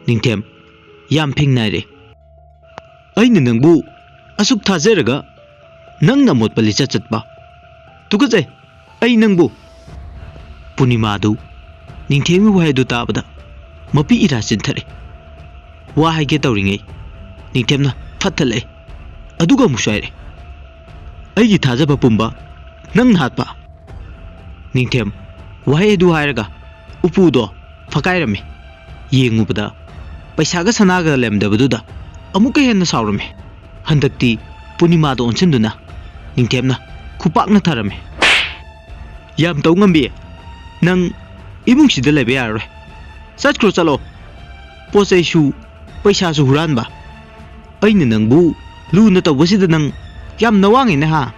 ꯅꯤꯡꯊꯦꯝ ꯌꯥꯝ ꯐꯤꯡꯅ ꯍꯥꯏꯔꯦ, "ꯑꯩꯅ ꯅꯪꯕꯨ ꯑꯁꯨꯛ ꯊꯥꯖꯔꯒ ꯅꯪꯅ ꯑꯃꯣꯠꯄ ꯂꯤꯆꯠ ꯆꯠꯄ꯫ ꯇꯨꯀꯠꯆꯩ ꯑꯩ ꯅꯪꯕꯨ!" ꯄꯨꯔꯅꯤꯃꯥꯗꯨ ꯅꯤꯡꯊꯦꯝꯒꯤ ꯋꯥꯍꯩꯗꯨ ꯇꯥꯕꯗ ꯃꯄꯤ ꯏꯔꯥ ꯆꯤꯟꯊꯔꯦ꯫ ꯋꯥ ꯍꯥꯏꯒꯦ ꯇꯧꯔꯤꯉꯩ ꯅꯤꯡꯊꯦꯝꯅ ꯐꯠ ꯊꯠꯂꯛꯑꯦ꯫ ꯑꯗꯨꯒ ꯑꯃꯨꯛꯁꯨ ꯍꯥꯏꯔꯦ, "ꯑꯩꯒꯤ ꯊꯥꯖꯕ ꯄꯨꯝꯕ ꯅꯪꯅ ꯍꯥꯠꯄ!" ꯅꯤꯡꯊꯦꯝ ꯋꯥꯍꯩ ꯑꯗꯨ ꯍꯥꯏꯔꯒ ꯎꯄꯨꯗꯣ ꯐꯛꯀꯥꯏꯔꯝꯃꯤ꯫ ꯌꯦꯡꯉꯨꯕꯗ ꯄꯩꯁꯥꯒ ꯁꯅꯥꯒ ꯂꯩꯔꯝꯗꯕꯗꯨꯗ ꯑꯃꯨꯛꯀ ꯍꯦꯟꯅ ꯁꯥꯎꯔꯝꯃꯤ꯫ ꯍꯟꯗꯛꯇꯤ ꯄꯨꯔꯅꯤꯃꯥꯗ ꯑꯣꯟꯁꯤꯟꯗꯨꯅ, ꯅꯤꯡꯊꯦꯝꯅ ꯈꯨꯄꯥꯛꯅ ꯊꯥꯔꯝꯃꯤ꯫ "ꯌꯥꯝ ꯇꯧ ꯉꯝꯕꯤ, ꯅꯪ ꯏꯃꯨꯡꯁꯤꯗ ꯂꯩꯕ ꯌꯥꯔꯔꯣꯏ꯫ ꯆꯠꯈ꯭ꯔꯣ, ꯆꯠꯂꯣ꯫ ꯄꯣꯠ ꯆꯩꯁꯨ, ꯄꯩꯁꯥꯁꯨ ꯍꯨꯔꯥꯟꯕ꯫ ꯑꯩꯅ ꯅꯪꯕꯨ ꯂꯨꯅ ꯇꯧꯕꯁꯤꯗ ꯅꯪ ꯌꯥꯝ ꯅꯋꯥꯡꯉꯤꯅꯦ ꯍꯥ?"